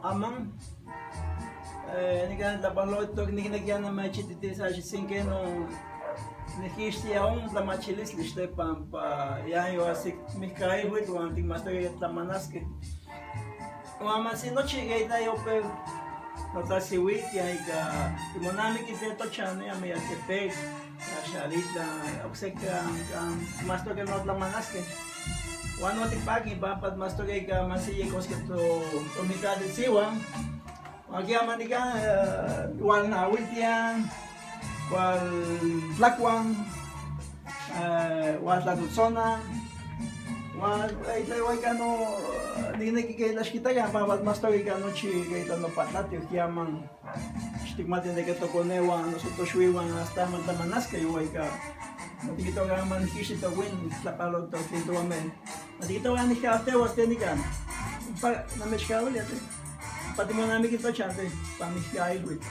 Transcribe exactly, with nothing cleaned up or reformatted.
Aman, eh, nikan tlapalojtok, nikneki ya namechititi sa xitsin ken no nikixti aun tlamachilistli xtepan pa yan yoasik mikailhuitl uan tikmastoke tlamanaskej. Uan mas nochi ika ita yope notlasewiltia ika timonamiki te tochan ne Ameyaltepec, Xalitla, okseki kan mastoke no tlamanaskej. Uan no tipaki pampa mastoke ika mas yiyek oske to tomikatisiuan. Uan kiama nikan, eh, uan nauiltian, uan tlakuan, eh, uan tlatotsona, uan, eh, ita uan ika no, nikneki ke tlaxkitakan pampa mastoke ika nochi ika ita nopatlatio kiama. Xtikmati de ke tokonehuan, noso toxuihuan, hasta man tlamanaskej, uan ika. Ma tikitokan man nikixti towin, tlapalojtok ken towame. Ma tikitokan nikauiltias te nikan. Pa, namechkauilia te. Pa timonamiki tochan te, pa mikailhuitl.